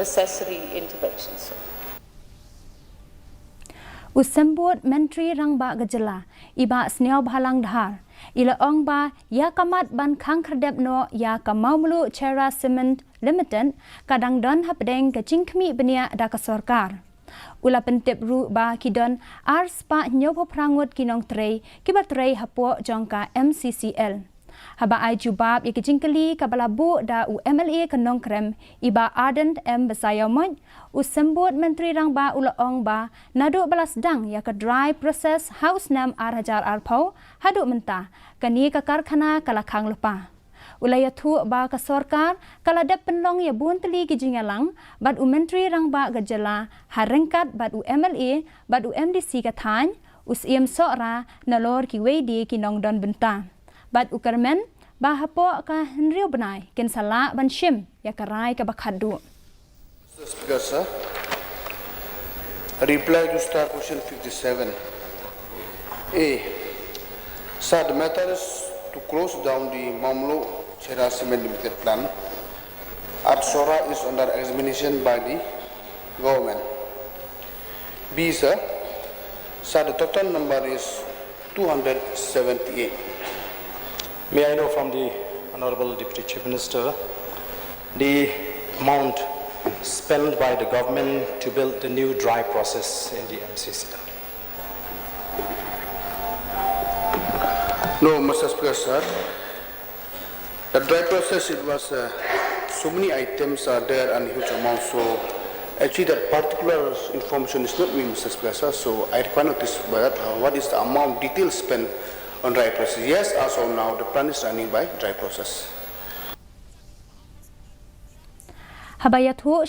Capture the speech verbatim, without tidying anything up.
necessary interventions. U Symbud Myntri Rangbah ka jylla, i Bah Sniawbhalang Dhar, i la ong ba ïa ka mat ban khang khyrdep noh ïa ka Mawmluh Cherra Cement Limited ka dang don hapdeng ka jingkhmih bniah da ka sorkar. U la pyntip ruh ba ki don ar spah hynñiewphew phra ngut ki nongtrei kiba trei hapoh jong ka M C C L. Haba ai jubab ïa ki jingkylli kaba la buh da u M L A ka Nongkrem, i Bah Ardent M Basaiawmoit, u Symbud Myntri Rangbah u la ong ba naduh ba la sdang ïa ka dry process ha u snem ar hajar arphew haduh mynta, kane ka karkhana ka la khang lypa. U la ïathuh ba ka sorkar ka la dep pynlong ïa bun tylli ki jingïalang bad u Myntri Rangbah ka jylla ha ryngkat bad u M L A bad u M D C ka thaiñ, u Syiem Sohra nalor kiwei de ki nongdon bynta. Bad u kyrmen ba hapoh ka hynriew bnai kin sa lah ban shim ïa ka rai kaba khatduh. Mister Speaker, sir, reply to star question fifty-seven. A, sir, the matter is to close down the Mawmluh Cherra Cement Limited plant at Sohra is under examination by the government. B, sir, sir, the total number is two hundred seventy-eight. May I know from the Honorable Deputy Chief Minister the amount spent by the government to build the new dry process in the M C C L? No, Mister Speaker, sir. The dry process, it was, uh, so many items are there and huge amount. So actually that particular information is not me, Mister Speaker, sir. So I require notice by that, uh, what is the amount detail spent on dry process. Yes, as of now, the plant is running by dry process. Haba ïathuh sha